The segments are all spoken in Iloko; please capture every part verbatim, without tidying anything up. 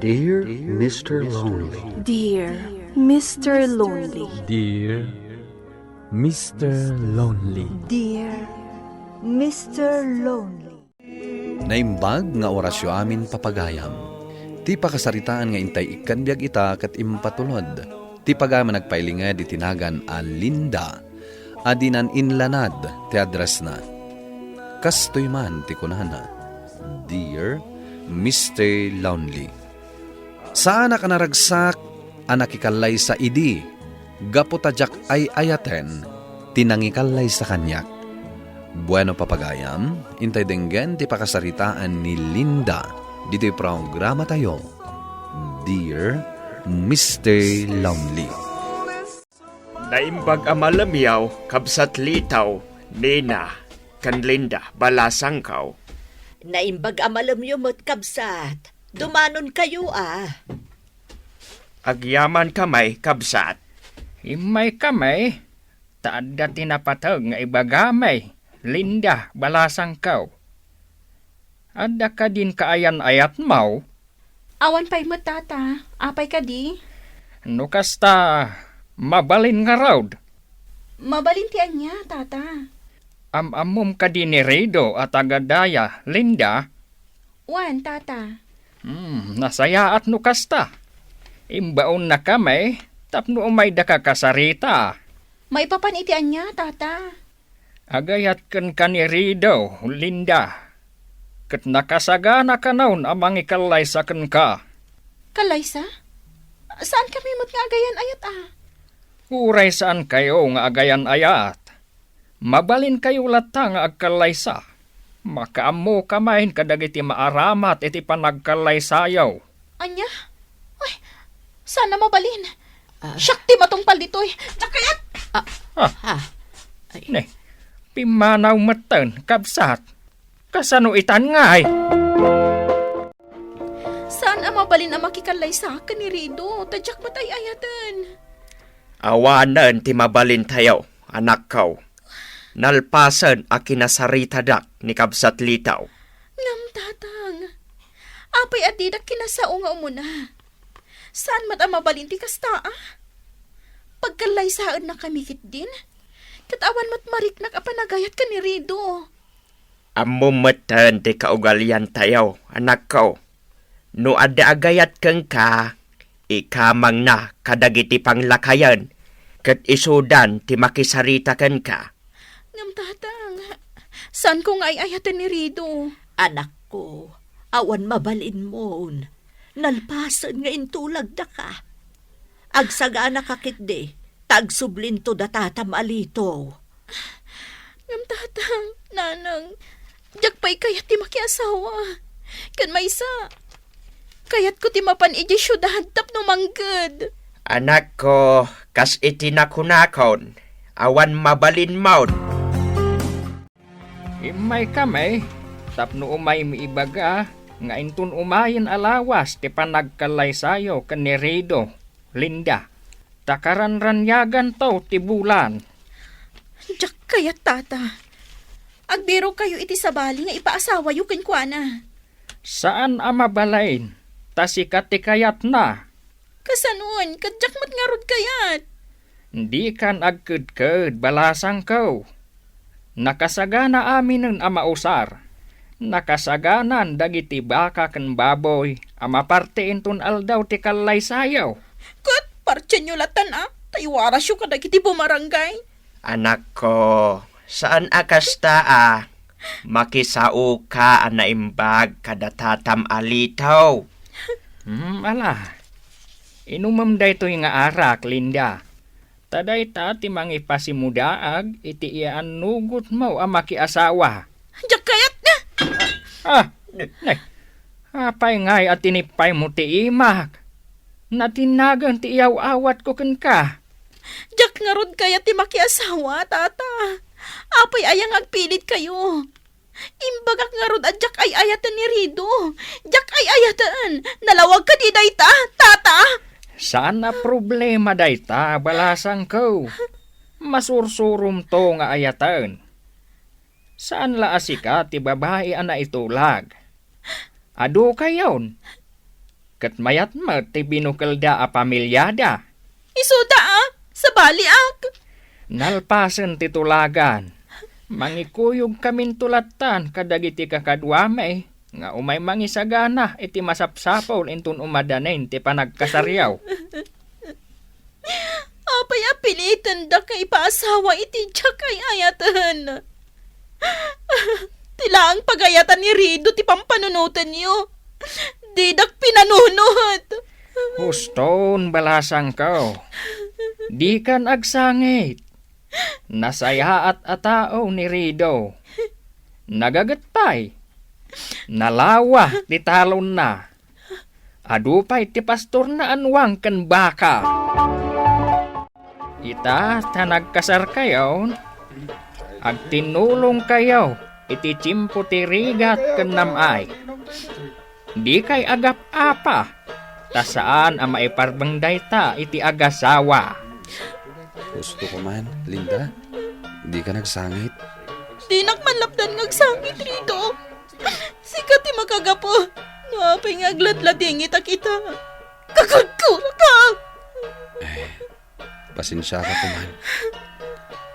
Dear Mister Lonely. Dear Mister Lonely. Dear Mister Lonely. Dear Mister Lonely. Naimbag nga orasyo amin, papagayam. Ti pakasaritaan nga intay ikkan biag ita ket impatulod ti pagayam a nagpailinged iti nagan a Linda a dinan inlanad ti addressna. Kastoy man ti kunana, "Dear Mister Lonely, saanak a naragsak a nakikallaysa idi gapu ta diak ay-ayaten ti nangikallaysa kaniak." Bueno, papagayam, intay denggen ti pakasaritaan ni Linda ditoy programatayo, Dear Mister Lonely. Naimbag a malemyo, Kabsat Litaw, Nina, ken Linda, balasangko. Naimbag a malemyo met, Kabsat. Dumanonkayo a. Agyaman kami, Kabsat. Immay kami, ta adda ti napateg nga ibagami, Linda, balasangko. Adda kadin kaayan-ayatmo? Awan pay met, Tata. Apay kadi? No kasta, mabalin ngarud. Mabalin ti ania, Tata? Am-ammom kadi ni Rido a taga daya, Linda? Wen, Tata. Hmm, nasayaat no kasta. Imbaonna kami tapno umayda ka kasarita. Maipapan iti ania, Tata? Agayat kenka ni Rido, Linda. Ket nakasagana kanon a mangikallaysa kenka. Kallaysa? Saan kami met nga agayan-ayat a? Uray saankayo nga agayan-ayat, mabalinkayo latta nga agkallaysa. Makaammoka manen kadagiti maaramat iti panagkallaysayo. Ania? Ay, saan a mabalin. Ah. Siak ti matungpal ditoy. Diak kayat! Ah. Ah. Ah. Ay. Ne, pimmanaw metten, kabsat. Kasano itan ngay? Saan a mabalin a makikallaysa ken ni Rido, ta diak met ay-ayaten. Awanen ti mabalintayo, anakko. Nalpasen a kinasaritadak ni Kabsat Litaw. Ngem, Tatang, apay a didak kinasao nga umuna? Saan met a mabalin ti kasta a? Pagkallaysaennakami ketdin, ket awan met mariknak a panagayat ken ni Rido. Ammom metten ti kaugaliantayo, anakko. No adda agayat kenka, ikamangna kadagiti panglakayen, ket isudan ti makisarita kenka. Ngem, Tatang, saanko nga ay-ayaten ni Rido. Anakko, awan mabalinmon. Nalpasen nga intulagdaka. Agsaganaka ketdi, ta agsublinto da tatam a Lito. Ngem, Tatang, Nanang, diak pay kayat ti makiasawa. Ken maysa, kayatko ti mapan idiay siudad tapno mangged. Anakko, kas iti nakunakon, awan mabalinmon. Immaykami tapno umaymi ibaga nga inton umayen a lawas ti panagkallaysayo ken ni Rido, Linda, ta karanraniaganto ti bulan. Diak kayat, Tata. Agbirokayo iti sabali nga ipaasawayo kenkuana. Saan a mabalin, ta sika ti kayatna. Kasanon, ket diak met ngarud kayat. Dikan agkedked, balasangko. Nakasagana aminen a mausar. Nakasaganan dagiti baka ken baboy a maparte inton aldaw ti kallaysayo. Ket partienyo latan a, ta iwarasyo kadagiti bumarangay. Anakko, saan a kasta a. Makisaoka a naimbag kada tatam a Lito. Hmm, ala. Inumem daytoy nga arak, Linda. Ta dayta ti mangipasimudaag iti iannugotmo a makiasawa. Diak kayat nga! Ah, ne, apay ngay a tinippaymo ti imak? Natinnagan ti iyaw-awatko kenka. Diak ngarud kayat ti makiasawa, Tata. Apay aya nga agpilitkayo? Imbagak ngarud a diak ay-ayaten ni Rido. Diak ay-ayaten. Nalawag kadi dayta, Tata? Saan a problema dayta, balasangko. Masursuromto nga ayaten. Saan la a sika ti babai a naitulag. Adu kayon. ket mayat met ti binukelda a pamiliada. Isuda, a, sabaliak. Nalpasen ti tulagan, mangikuyogkaminto lattan kadagiti kakaduami nga umay mangisagana iti masapsapul inton umadanin ti panagkasaryo. Apay a pilitandak nga ipaasawa iti diak ay-ayaten? Ti laeng pagayatan ni Rido ti pampanunotenyo. Didak pinanunot. Huston, balasangko. Dikan agsangit. Nasayaat a tao ni Rido. Nagaget pay. Nalawa ti talonna. Adu pay ti pastorna a nuang ken baka. Ita ta nagkasarkayon, agtinnulongkayo iti tiempo ti rigat ken nam-ay. Dikay agap-apa, ta saan a maiparbeng dayta iti agasawa. Husto ko man, Linda. Dika nagsangit. Dinak man lapdan nga agsangit, Rido. Sika ti makagapu no apay nga agladladingitak ita. Kagurguraka! Eh, pasensiaka koman.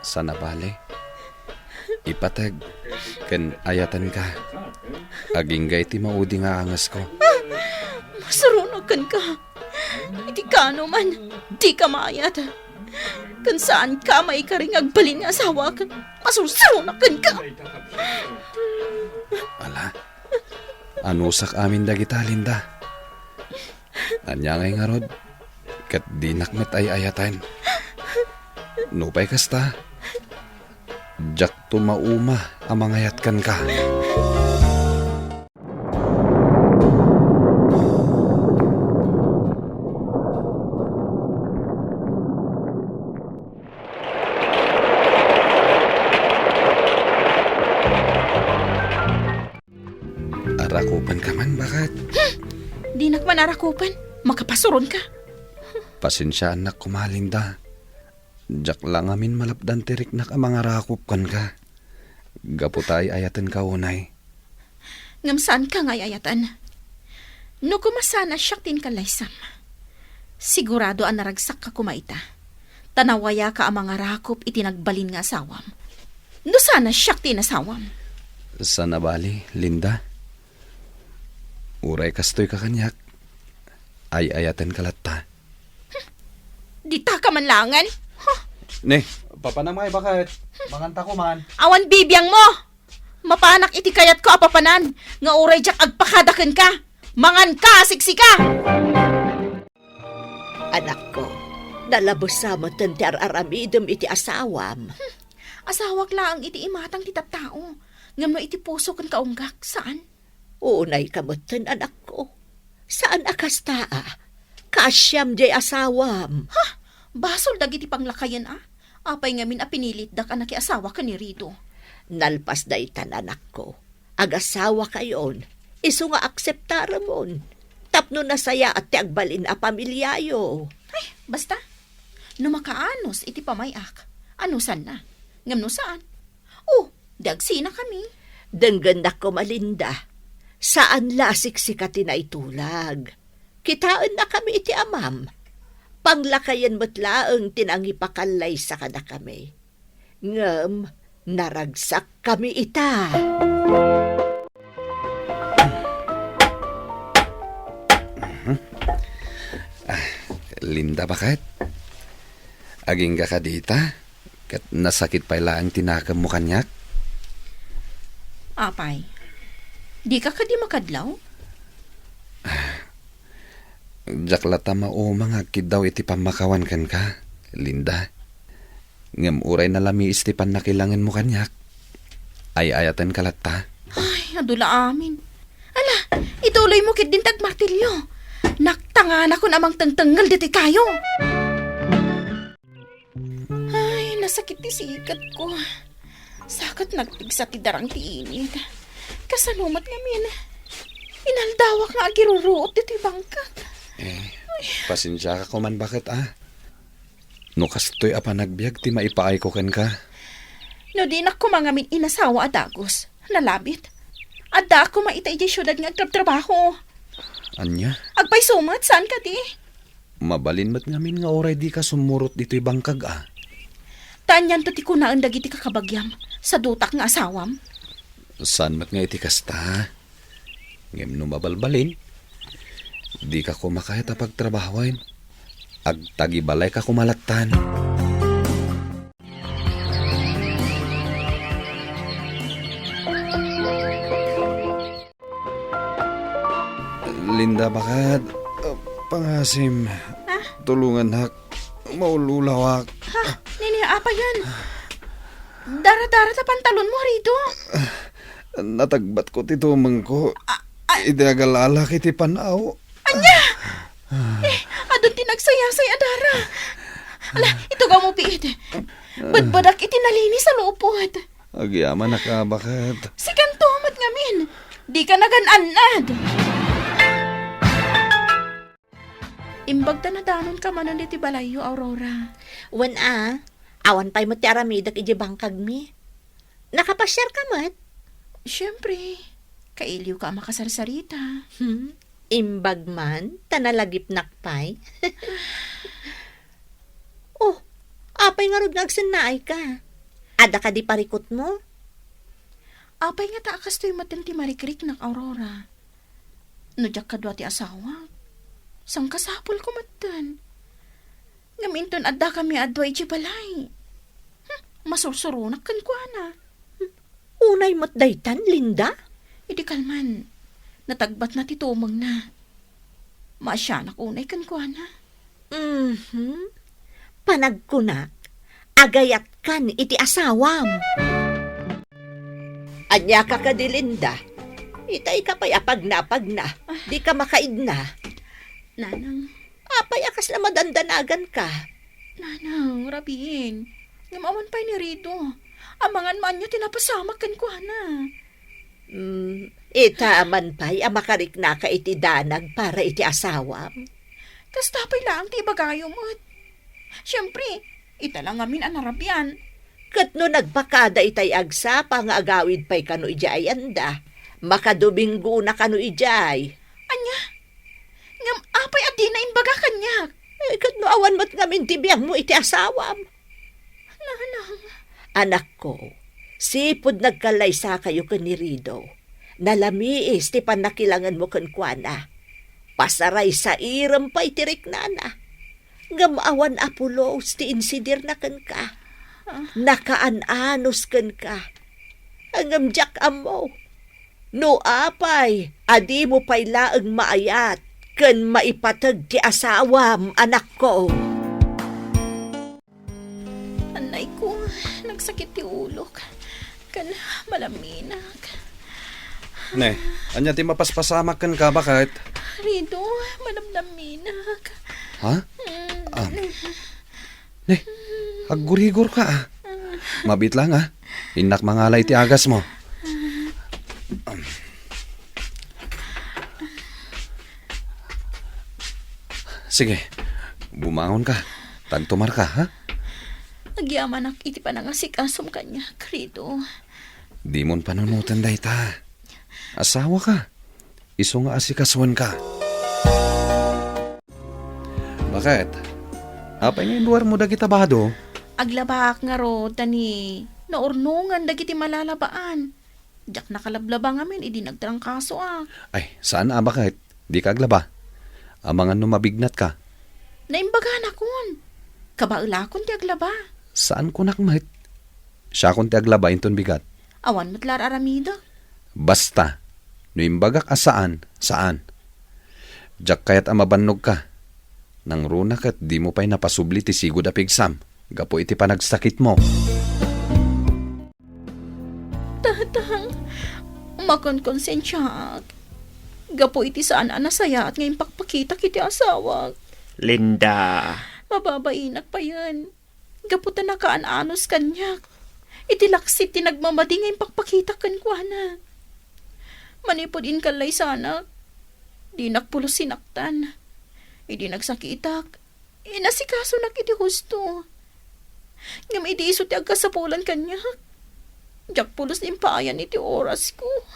Sana bale, ipateg ken ayatenka. Agingga iti maudi nga angesko. Masuronak kenka. Iti kaano man, dika maayat. Ken saanka maikari nga agbalin nga asawak. Masuronak kenka. Ala, anusak amin dagita, Linda. Ania ngay ngarud, ket dinak met ay-ayaten. Nupay kasta, diakto mauma a mangayat kenka. Arakupanka man, baket? Hmm! Dinak man arakupan. Makapasuronka. Pasensiaannak koma, Linda. Diak la ngamin malapdan ti riknak a mangarakup kenka. Gapu ta ay-ayatenka unay. Ngem saanka nga ay-ayaten. No koma saan a siak ti inkallaysam, sigurado a naragsakka koma ita. Ta nawayaka a mangarakup iti nagbalin nga asawam. No saan a siak ti inasawam. Sana bale, Linda. Uray kastoyka kaniak, ay-ayatenka latta. Ditaka man laengen. Huh! Ne, papanam ngay, baket? Manganta koman. Awan bibiangmo! Mapanak iti kayatko a papanan, nga uray diak agpakada kenka. Manganka, siksika! Anakko, nalabesa metten ti ar-aramidem iti asawam. Hmm, asawak laeng iti imatang ti tattao, ngem no iti puso ken kaunggak, saan. Unayka metten, anakko. Saan a kasta a. Kaasiam diay asawam. Ha? Basol dagiti panglakayen a. Apay ngamin a pinilitdak a nakiasawa ken ni Rido? Nalpas daytan, anakko. Agasawakayon, isu nga akseptaremon. Tapno nasayaat ti agbalin a pamiliayo. Ay, basta. No makaanus iti pamay-ak, anusanna. Ngem no saan, oh, di agsinakami. Denggennak koma, Linda. Saan la a siksika ti naitulag. Kitaennakami iti amam. Panglakayen met laeng ti nangipakallaysa kadakami. Ngem naragsakkami ita. Ah, Linda, baket? Agingga kadi ita? Ket nasakit pay laeng ti nakemmo kaniak? Apay, dika kadi makadlaw? Diak latta mauma nga agkiddaw iti pammakawan kenka, Linda. Ngem uray nalamiis ti pannakilangenmo kaniak, ay-ayatenka latta. Ay, adu la amin. Ala, ituloymo ketdin ti agmartilyo. Naktanganakon a mangtengtengngel ditoy kayo. Ay, nasakit ti siketko. Saket nagpigsa ti darang ti init. Kasano met ngamin, inaldawak nga agiruruot ditoy bangkak. Eh, pasensiaka koman, baket, a. No kastoy a panagbiag ti maipaayko kenka. No dinak koma ngamin inasawa a dagus, nalabit. Addaak koma ita idiay siudad nga agtrabtrabaho. Ania? Agpayso met, saan kadi? Mabalin met ngamin nga uray dika sumurot ditoy bangkag a. Ta anianto ti kunaen dagiti kakabagiam, sadutak nga asawam? Saan met nga iti kasta. Ngem no mabalbalin, dika koma kayat a pagtrabahoen. Agtagibalayka koma lattan. Linda, baket, ah, pangasim. Ah? Tulungannak. Maululawak. Ha? Nini, apay yan? Dara-dara ta pantalonmo, Rido. Natagbatko ti tumengko. Ah, ah. Idi agalala iti panaw. Ania? Eh, adun ti nagsayasay a dara. Ala, itugawmo piit. Badbadak iti nalinis a lupot. Agyamanak a, baket. Sikanto met ngamin. Dika nagan-annad. Imbag ta nadanonka manen iti balayyo, Aurora. Wen a, awan pay met ti aramidek idiay bangkagmi. Nakapasiarka met? Siempre, kailiwka a makasarsarita. Hmm, imbag man, ta nalagipnak pay. Oh, apay ngarud nga agsennaayka? Adda kadi parikutmo? Apay ngata a kastoy metten ti marikriknak, Aurora? No diak kadua ti asawak, sangkasapulko metten. Ngem inton addakami a dua idiay balay, hmm, masursuronak kenkuana. Hmm, unay met daytan, Linda? Idi kalman, natagbatna ti tumengna. Maasianak unay kenkuana. Mhm. Panagkunak, agayatkan iti asawam. Ania ka kadi, Linda? Itay ka pay a pagna-pagna, dika makaidna. Nanang. Apay a kasla madandanaganka? Nanang, rabiin. Ngem awan pay ni Rido. Amangan manen ti napasamak kenkuana. Hmm, ita man pay a makariknaka iti danag para iti asawam. Kasta pay laeng ti ibagayo met. Siempre, ita la ngamin a narabian. Ket no nagpakada itay agsapa nga agawid pay kano idiay ayanda, makadominggona kano idiay. Ania? Ngem apay a dina imbaga kaniak? Eh, ket no awan met ngamin ti biangmo iti asawam? Nanang. Anakko, sipud nagkallaysakayo ken ni Rido, nalamiis ti pannakilangenmo kenkuana. Pasaraysairem pay ti riknana. Ngem awan a pulos ti insidirna kenka. Ah. Nakaan-anus kenka. Ngem diak ammo no apay a dimo pay laeng maayat ken maipateg ti asawam, anakko. Annayko, nagsakit ti ulok. Ken malaminak. Ne, ania ti mapaspasamak kenka, baket? Rido, malamlaminak. Ha? Mm. Ah. Ne, aggurigorka, ah. Mabiit laeng, ah. Innak mangala iti agasmo. Sige, bumangonka. Tagtumarka, ha? Agyamanak iti panangasikasom kaniak, Rido. Dimon panunoten dayta. Asawaka. Isu nga asikasoenka. Baket? Apay nga inruarmo dagita bado? Aglabaak ngarud, ta ni naurnongan dagiti malalabaan. Diak nakalablaba ngamin idi nagtrangkasoak. Ay, saan a, baket? Dika aglaba. Amangan no mabignatka. Naimbaganakon. Kabaelakon ti aglaba. Saan kunak met. Siakon ti aglaba inton bigat. Awan met la ar-aramidek. Basta, no imbagak a saan, saan. Diak kayat a mabannogka. Nangruna ket dimo pay napasubli ti sigud a pigsam gapu iti panagsakitmo. Tatang, makonkonsensiaak gapu iti saan a nasayaat nga impakpakitak iti asawak. Linda. Mababainak payen. Gapu ta nakaan-anus kaniak iti laksit ti nagmamadi nga impakpakitak kenkuana. Manipud inkallaysanak, dinak pulos sinaktan. Idi nagsakitak, inasikasunak iti husto. Ngem idi isu ti agkasapulan kaniak, diak pulos impaayan iti orasko.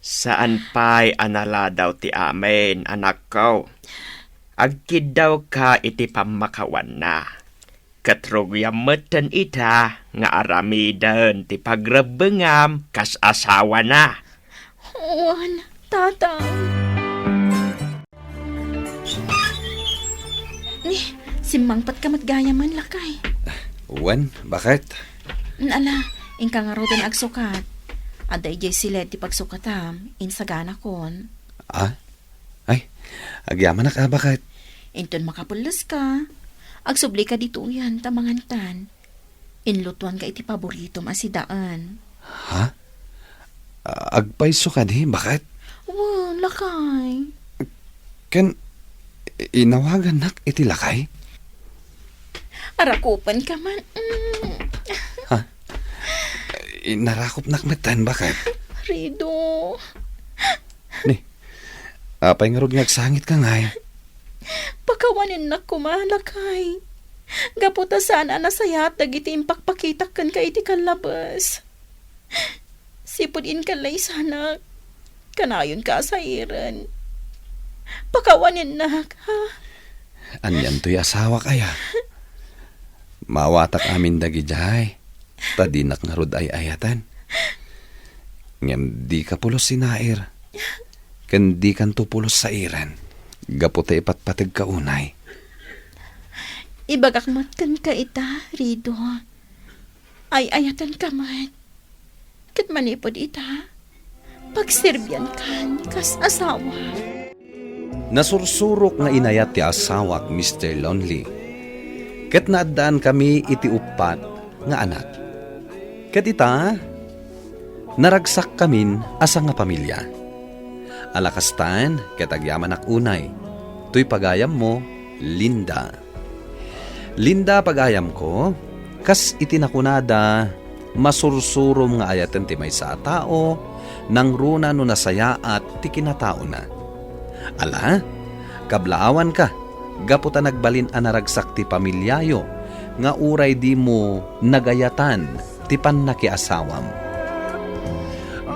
Saan pay a naladaw ti amin, anakko. Agkiddawka iti pammakawanna. Ket rugiam metten ita nga aramiden ti pagrebbengam kas asawana. Wen, Tatang. Ni, simmangpetka met gayamen, lakay. Wen, baket? Ala, inka ngaruden agsukat. Adda idiay siled ti pagsukatam, insaganakon. Ah? Ay, agyamanak a, baket? Inton makapulleska, agsublika ditoyen ta mangantan. Inlutuanka iti paboritom a sidaen. Ha? A-, agpayso kadi, baket? Wen, lakay. Ken inawagannak iti lakay? Arakupenka man. Mm. Ha? Inarakupnak metten, baket? Rido. Ni, apay ngarud nga agsangitka ngay? Pakawanennak koma, lakay. Gapu ta saan a nasayaat dagiti impakpakitak kenka iti kallabes. Sipud inkallaysanak, kanayonka a sairen. Pakawanennak, ha? Anian toy asawak aya? Maawatak amin dagidiay, ta dinak ngarud ay-ayaten. Ngem dika pulos sinair, ken dikanto pulos sairen, gapu ta ipatpategka unay. Ibagak met kenka ita, Rido. Ay-ayatenka met. Ket manipud ita, pagserbiankan kas asawa. Nasursurok nga inayat ti asawak, Mister Lonely, ket naaddankami iti uppat nga anak. Ket ita, naragsakkamin a sangapamilia. Ala kastan, ket agyamanak unay, toy pagayammo, Linda. Linda, pagayamko, kas iti nakunada, masursurom nga ayaten ti maysa a tao, nangruna no nasayaat ti kinataona. Ala, kablaawanka, gapu ta nagbalin a naragsak ti pamiliayo, nga uray dimo nagayatan ti pannakiasawam.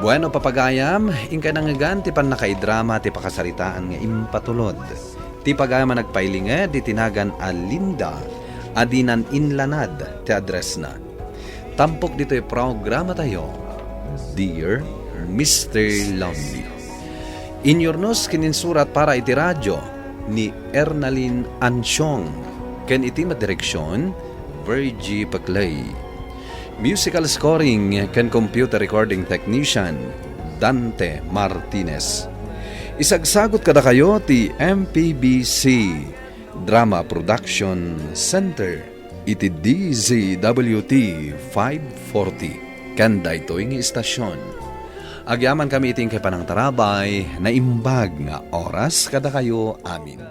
Bueno, papagayam, inka nangngegan ti pannakaidrama ti pakasaritaan nga impatulod. Ti pagayam a nagpailinged iti nagan a Linda a dinan inlanad ti addressna. Tampok ditoy programatayo, Dear Mister Lonely. Inyurnos ken insurat para iti radio ni Ernalyn Ansiong ken iti madireksion, Virgie Paclay. Musical scoring ken computer recording technician, Dante Martinez. Isagsagot kadakayo ti M P B C Drama Production Center iti D Z W T five forty ken daytoy nga istasyon. Agyamankami iti inkay panangtarabay, naimbag nga oras kadakayo amin.